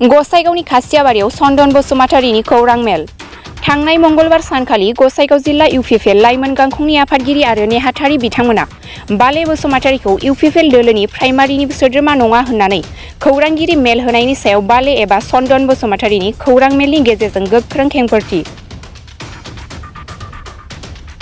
गसाइगावनि खासियाबारियाव चन्दन बसुमतारीनि खौरां मेल। थांनाय मंगलबार सानखालि गसाइगाव जिल्ला इउपिपिएल लाइमोन गांखंनि आफादगिरि आरो नेहाथारि बिथांमोना बाले बसुमतारीखौ इउपिपिएल दोलोनि प्राइमारिनि सोद्रोमा नङा होननानै खौरांगिरि मेल होनायनि सायाव बाले एबा चन्दन बसुमतारीनि खौरां मेलनि गेजेरजों गोख्रों खेंफोरथि।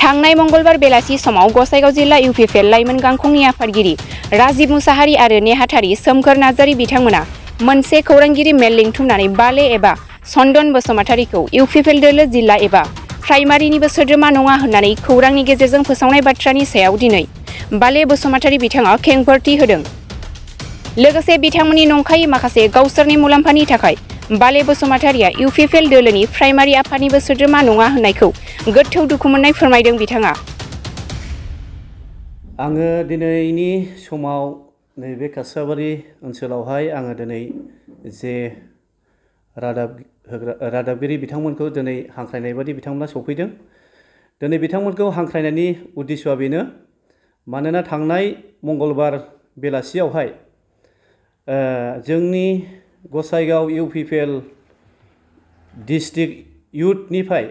थांनाय मंगलबार बेलासि समाव गसाइगाव जिल्ला इउपिपिएल लाइमोन गांखंनि आफादगिरि राजिब मुसाहारि आरो नेहाथारि सोमखोर नार्जारी बिथांमोना मोनसे खौरांगिरि मेल लिंथुमनानै बाले एबा चन्दन बसुमतारीखौ इउपिपिएल दोलो जिल्ला एबा प्राइमारिनिबो सोद्रोमा नङा होननानै खौरांनि गेजेरजों फोसावनाय बाथ्रानि सायाव दिनै बाले बसुमतारी बिथाङा खेंफोरथि होदों। लोगोसे बिथांमोननि नंखायै माखासे गावसोरनि मुलाम्फानि थाखाय बाले बसुमतारीया इउपिपिएल दोलोनि प्राइमारि आफादनिबो सोद्रोमा नङा होननायखौ गोथौ दुखु मोननाय फोरमायदों बिथाङा। आङो दिनैनि समाव नैबे खासियाबारि ओनसोलावहाय आङो दिनै जे रादाबगिरि बिथांमोनखौ दिनै हांख्रायनाय बादि बिथांमोना सफैदों। दिनै बिथांमोनखौ हांख्रायनायनि उद्देश्यआ बेनो, मानोना थांनाय मंगलबार बेलासियावहाय जोंनि गसाइगाव इउपिपिएल डिस्ट्रिक्ट इउथनिफ्राय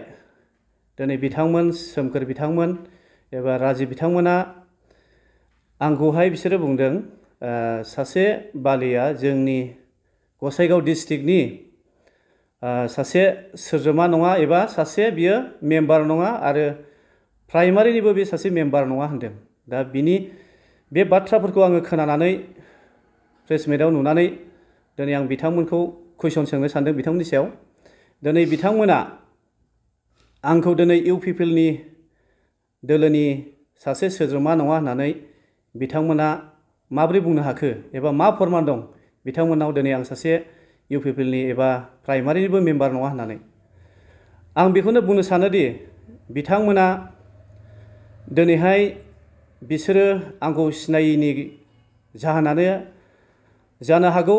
दिनै बिथांमोन सोमखोर बिथांमोन एबा राजिब बिथांमोना आंखौहाय बिसोरो बुंदों, सासे बालिया जोंनि गसाइगाव डिस्ट्रिक्टनि सासे सोद्रोमा नङा एबा सासे बियो मेम्बार नङा आरो प्राइमारिनिबो बे सासे मेम्बार नङा होनदों। दा बे बाथ्राफोरखौ आङो खोनानानै प्रेस मिटआव नुनानै दिनै आं बिथांमोनखौ कुइसन सोंनो सानदों बिथांमोननि सायाव। दिनै बिथांमोना आंखौ दिनै इउपिपिएलनि दोलोनि सासे सोद्रोमा नङा होननानै बिथांमोना माबोरै बुंनो हाखो एबा मा फोरमान दं बिथांमोनाव दिनै आं सासे इउपिपिएलनि एबा प्राइमारिनिबो मेम्बार नङा होननानै। आं बेखौनो बुंनो सानोदि बिथांमोना दिनैहाय बिसोरो आंखौ सिनायिनि जाहोनानो जानो हागौ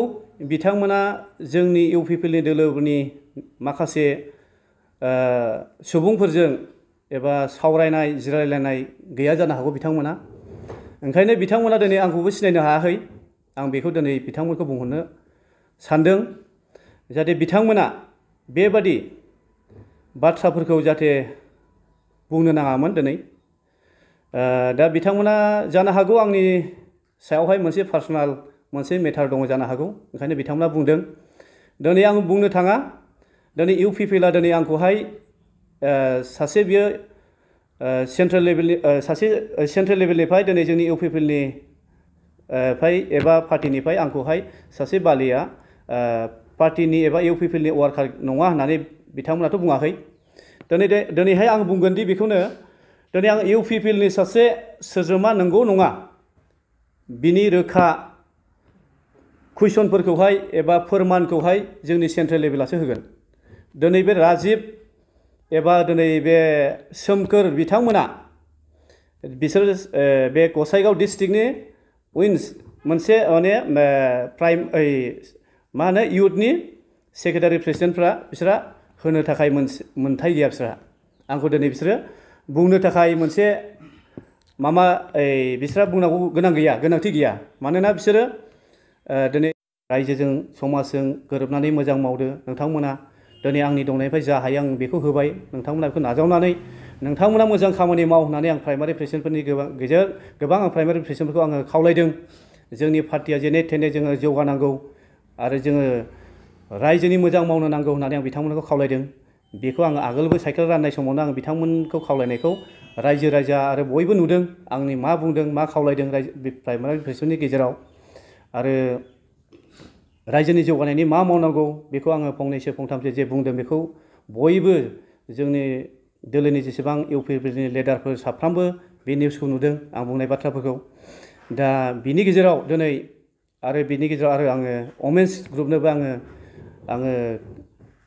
बिथांमोना जोंनि इउपिपिएलनि दोलोनि माखासे सुबुंफोरजों एबा सावरायनाय जिरायलायनाय गैया जानो हागौ बिथांमोना। ओंखायनो बिथांमोना दिनै आंखौबो सिनायनो हायाखै। आं बेखौ दिनै बिथांमोनखौ बुंहरनो सानदों, जाहाथे बिथांमोना बेबादि बाथ्राफोरखौ जाहाथे बुंनो नाङामोन दिनै। दा बिथांमोना जानो हागौ आंनि सायावहाय मोनसे पार्सनेल मोनसे मेटार दङ जानो हागौ, ओंखायनो बिथांमोना बुंदों। दिनै आं बुंनो थाङा, दिनै इउपिपिएलआ दिनै आंखौहाय सासे बियो सेन्ट्रेल लेभेलनिफ्राय दिनै जोंनि इउपिपिएलनि एबा पार्टिनिफ्राय आंखौहाय सासे बालिया पार्टिनि एबा इउपिपिएलनि वार्कार नङा होननानै बिथांमोनाथ' बुङाखै। दिनैहाय आं बुंगोन दि बेखौनो, दिनै आं इउपिपिएलनि सासे सोद्रोमा नंगौ नङा बिनि रोखा कुइसनफोरखौहाय एबा फोरमानखौहाय जोंनि सेन्ट्रेल लेभेलासो होगोन। दिनै बे राजिब एबा दिनै बे सोमखोर बिथांमोना बिसोर बे गसाइगाव डिस्ट्रिक्टनि मोनसे माने इउथनि सेक्रेटारि प्रेसिडेन्टफ्रा बिसोरहा होनो थाखाय मोनथाय गैया। आंखौ दिनै बिसोरो बुंनो थाखाय मोनसे बिसोरहा बुंनांगौ गोनांथि गैया। मानोना बिसोरो दिनै रायजोजों समाजजों गोरोबनानै मोजां मावदो नोंथांमोना। दिनै आंनि दंनायनिफ्राय जा हायो आं बेखौ होबाय, नोंथांमोना बेखौ नाजावनानै नोंथांमोना मोजां खामानि माव होननानै आं प्राइमारि प्रेसिडेन्टफोरनि गोबां आं प्राइमारि प्रेसिडेन्टफोरखौ आङो खावलायदों। जोंनि पार्टिया जेने थेने जोङो जौगानांगौ आरो जोङो रायजोनि मोजां मावनो नांगौ होननानै आं बिथांमोनखौ खावलायदों। बेखौ आङो आगोलबो साइकेल राननाय समावनो आं बिथांमोनखौ खावलायनायखौ रायजो राजा आरो बयबो नुदों। आंनि मा बुंदों मा खावलायदों प्राइमारि प्रेसिडेन्टनि गेजेराव आरो रायजोनि जौगानायनि मा मावनांगौ बेखौ आङो फंनैसो फंथामसो जे बुंदों बेखौ बयबो जोंनि दोलोनि जेसेबां इउपिपिएलनि लिडारफोर साफ्रोमबो बे निउसखौ नुदों आं बुंनाय बाथ्राफोरखौ। दा बिनि गेजेराव दिनै आरो आङो वमेन्स ग्रुपनोबो आङो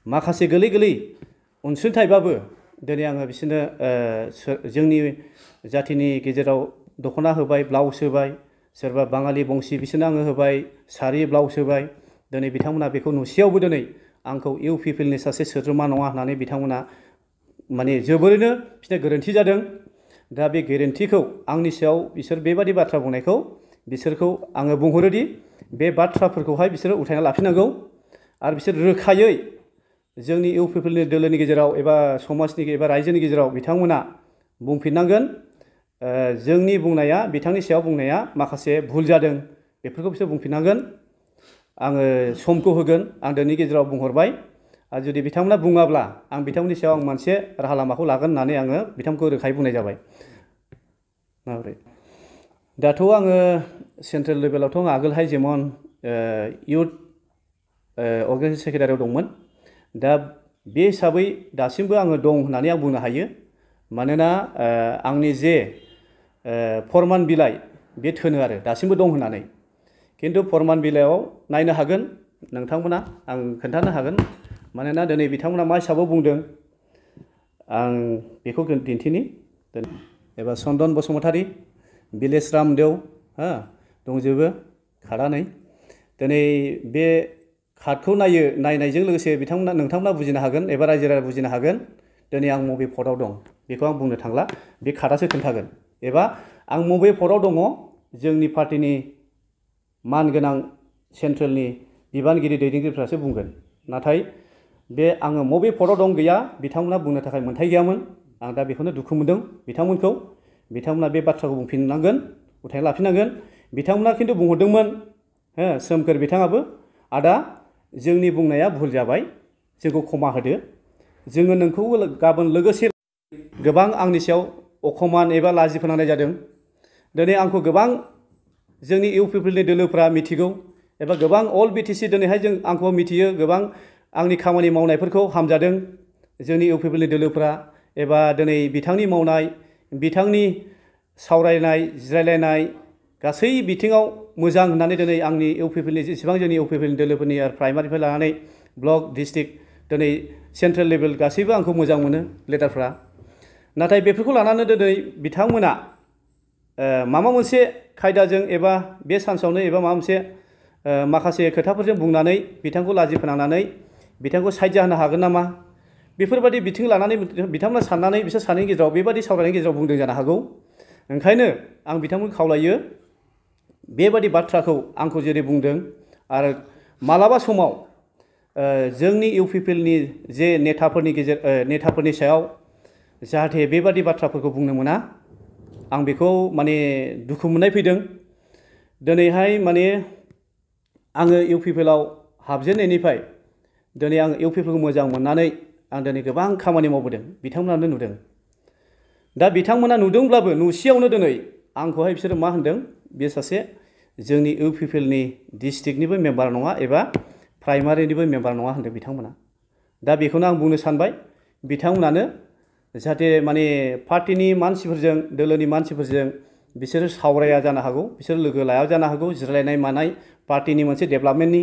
माखासे गोरलै अनसुंथाइबाबो दिनै आङो बिसोरनो जोंनि जाथिनि गेजेराव दख'ना होबाय, ब्लाउस होबाय, सोरबा बाङालि बंसि बिसोरनो आङो होबाय, सारि ब्लाउस होबाय। दिनै बिथांमोना बेखौ नुसेयावबो दिनै आंखौ इउपिपिएलनि सासे सोद्रोमा नङा होननानै बिथांमोना माने जोबोरैनो बिसोरना गोरोन्थि जादों। दा बे गोरोन्थिखौ आंनि सायाव बिसोर बेबादि बाथ्रा बुंनायखौ बिसोरखौ आङो बुंहरोदि बे बाथ्राफोरखौहाय बिसोरो उथायना लाफिननांगौ आरो बिसोर रोखायै जोंनि इउपिपिएलनि दोलोनि गेजेराव एबा समाजनि एबा रायजोनि गेजेराव बिथांमोना बुंफिननांगोन जोंनि बुंनाया बिथांनि सायाव बुंनाया माखासे भुल जादों बेफोरखौ बिसोर बुंफिननांगोन आङो समखौ होगोन आं दिनैनि गेजेराव बुंहरबाय आरो जुदि बिथांमोना बुङाब्ला आं बिथांमोननि सायाव आं मोनसे राहा लामाखौ लागोन होननानै आङो बिथांमोनखौ रोखायै बुंनाय जाबाय दाथ' आङो सेन्ट्रेल लेभेलावथ' आं आगोलहाय जेमन इउथ अर्गानाइजेसन सेक्रेटारियाव दंमोन दा बे हिसाबै दासिमबो आङो दं होननानै आं बुंनो हायो मानोना आंनि जे फरमान बिलाइ बे थोनो आरो दासिमबो दं होननानै खिन्थु फरमान बिलाइयाव नायनो हागोन नोंथांमोना आं खोन्थानो हागोन मानोना दिनै बिथांमोना मा हिसाबाव बुंदों आं बेखौ दिन्थिनि एबा चन्दन बसुमतारी बिलेश रामदेव दंजोबो कार्डआनै दिनै बे कार्डखौ नायनायजों लोगोसे नोंथांमोना बुजिनो हागोन एबा रायजो राजा बुजिनो हागोन दिनै आं बबे पदआव दं बेखौ आं बुंनो थांला बे कार्डआसो खोन्थागोन एबा आं बबे पदआव दङ जोंनि पार्टिनि मानगोनां सेन्ट्रेलनि बिबानगिरि दैदेनगिरिफ्रासो बुंगोन नाथाय बे आङो बबे पदआव दं गैया बिथांमोना बुंनो थाखाय मोन्थाय गैयामोन आं दा बेखौनो दुखु मोनदों बिथांमोना बे बाथ्राखौ बुंफिननांगोन उथायना लाफिननांगोन बिथांमोना खिन्थु बुंहरदोंमोन सोमखोर बिथाङाबो आदा जोंनि बुंनाया भुल जाबाय जोंखौ क्षमा होदो जोङो नोंखौ गाबोन लोगोसे गोबां आंनि सायाव अखमान एबा लाजि फोनांनाय जादों दिनै आंखौ गोबां जोंनि इउपिपिएलनि दोलोफ्रा मिथिगौ एबा गोबां अल बिटिसि दिनैहाय आंखौ मिथियो गोबां आंनि खामानि मावनायफोरखौ हामजादों जोंनि इउपिपिएलनि दोलोफ्रा एबा दिनै बिथांनि मावनाय बिथांनि सावरायनाय जिरायलायनाय गासै बिथिङाव मोजां होननानै दिनै आंनि इउपिपिएलनि जेसेबां जोंनि इउपिपिएलनि दोलोफोरनि आरो प्राइमारिनिफ्राय लानानै ब्लक डिस्ट्रिक्ट दिनै सेन्ट्रेल लेभेल गासैबो आंखौ मोजां मोनो लिडारफ्रा नाथाय बेफोरखौ लानानै दिनै बिथांमोना माबा मोनसे खायदाजों एबा बे सान्सआवनो एबा माबा मोनसे माखासे खोथाफोरजों बुंनानै बिथांखौ लाजि फोनांनानै बिथांखौ साइड जाहोनो हागोन नामा बेफोरबायदि बिथिं लानानै बिथांमोना साननानै बिसोर सानैनि गेजेराव बेबायदि सावरायनायनि गेजेराव बुंदों जानो हागौ ओंखायनो आं बिथांमोनखौ खावलायो बेबादि बाथ्राखौ आंखौ जेरै बुंदों आरो मालाबा समाव जोंनि इउपिपिएलनि जे नेताफोरनि सायाव जाहाथे बेबादि बाथ्राफोरखौ बुंनो मोना आं बेखौ माने दुखु मोननाय फैदों दिनैहाय माने आङो इउपिपिएलाव हाबजेननायनिफ्राय दिनै आं इउपिपिएलखौ मोजां मोननानै आं दिनै गोबां खामानि मावबोदों बिथांमोनानो नुदों दा बिथांमोना नुदोंब्लाबो नुसेयावनो दिनै आंखौहाय बिसोरो मा होनदों बे सासे जोंनि इउपिपिएलनि डिस्ट्रिक्टनिबो मेम्बार नङा एबा प्राइमारिनिबो मेम्बार नङा होनदों बिथांमोना दा बेखौनो आं बुंनो सानबाय बिथांमोनानो जाहाथे माने पार्टिनि मानसिफोरजों दोलोनि मानसिफोरजों बिसोरो सावराया जानो हागौ बिसोर लोगो लाया जानो हागौ जिरायलायनाय मानाय पार्टिनि मोनसे डेभेलपमेन्टनि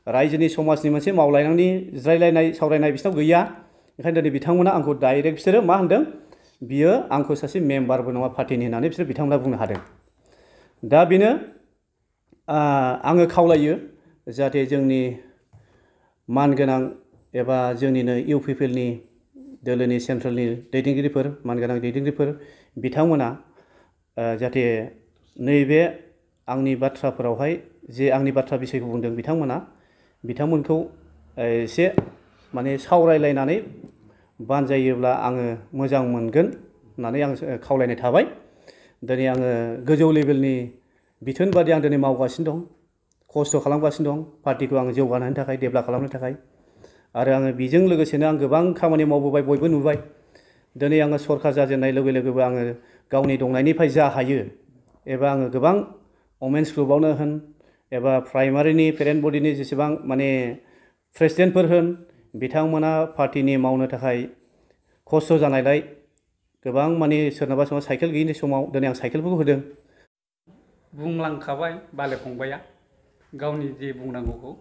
रायजोनि समाजनि मोनसे मावलायनायनि जिरायलायनाय सावरायनाय बिसोरनाव गैया ओंखायनो दिनै बिथांमोना आंखौ डाइरेक्ट बिसोरो मा होनदों बियो आंखौ सासे मेम्बारबो नङा पार्टिनि होननानै बिसोर बिथांमोना बुंनो हादों दा बेनो आङो खावलायो जाहाथे जोंनि मानगोनां एबा जोंनिनो इउपिपिएलनि दोलोनि सेन्ट्रेलनि दैदेनगिरिफोर मानगोनां दैदेनगिरिफोर बिथांमोना जाहाथे नैबे आंनि बाथ्राफोरावहाय जे आंनि बाथ्रा बिसयखौ बुंदों बिथांमोनखौ एसे माने सावरायलायनानै बानजायोब्ला आङो मोजां मोनगोन होननानै आं खावलायनाय थाबाय दिनै आङो गोजौ लेभेलनि बिथोन बादि आं दिनै मावगासिनो दं खस्थ' खालामगासिनो दं पार्टिखौ आं जौगानायनि थाखाय डेभेलप खालामनो थाखाय आरो आङो बेजों लोगोसेनो आं गोबां खामानि मावबोबाय बयबो नुबाय दिनै आङो सरकार जाजेननाय लोगो लोगोबो आङो गावनि दंनायनिफ्राय जा हायो एबा आङो गोबां वमेन्स ग्रुपआवनो होन एबा प्राइमारिनि पेरेन्ट बडिनि जेसेबां माने प्रेसिडेन्टफोर होन बिथांमोना पार्टिनि मावनो थाखाय खस्थ' जानायलाय गोबां माने सोरनाबा साइकेल गैयिनि समाव दिनै आं साइकेलफोरखौ होदों बुंलांखाबाय बाले फंबाया गावनि जे बुंनांगौखौ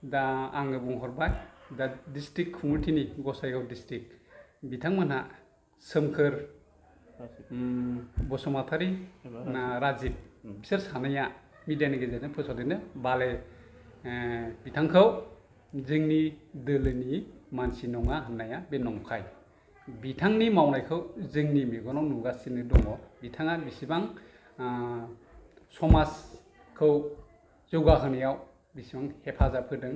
दा आङो बुंहरबाय दा डिस्ट्रिक्ट कमिटिनि गसाइगाव डिस्ट्रिक्ट बिथांमोनहा सोमखोर बसुमतारी ना राजिब बिसोर सानैया मिडियानि गेजेरजों फोसावदोंनो बाले बिथांखौ जोंनि दोलोनि मानसि नङा होननाया बे नंखाय बिथांनि मावनायखौ जोंनि मेगनाव नुगासिनो दङ बिथाङा बेसेबां समाजखौ जौगाहोनायाव बेसेबां हेफाजाब होदों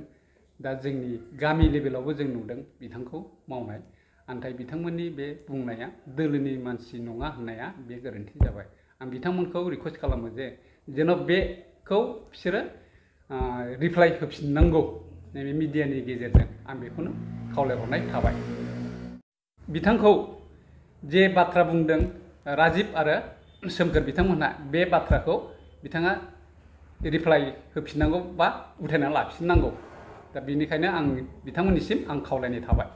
दा जोंनि गामि लेभेलावबो जों नुदों बिथांखौ मावनाय नाथाय बिथांमोननि बे बुंनाया दोलोनि मानसि नङा होननाया बे गोरोन्थि जाबाय आं बिथांमोनखौ रिकुवेस्ट खालामो जे जेन' बेखौ बिसोरो रिप्लाइ होफिननांगौ नैबे मिडियानि गेजेरजों आं बेखौनो खावलायहरनाय थाबाय बिथांखौ जे बाथ्रा बुंदों राजिब आरो सोमखोर बिथांमोनहा बे बाथ्राखौ बिथाङा रिप्लाइ होफिननांगौ बा उथायनानै लाफिननांगौ दा बेनिखायनो आं बिथांमोननिसिम आं खावलायनाय थाबाय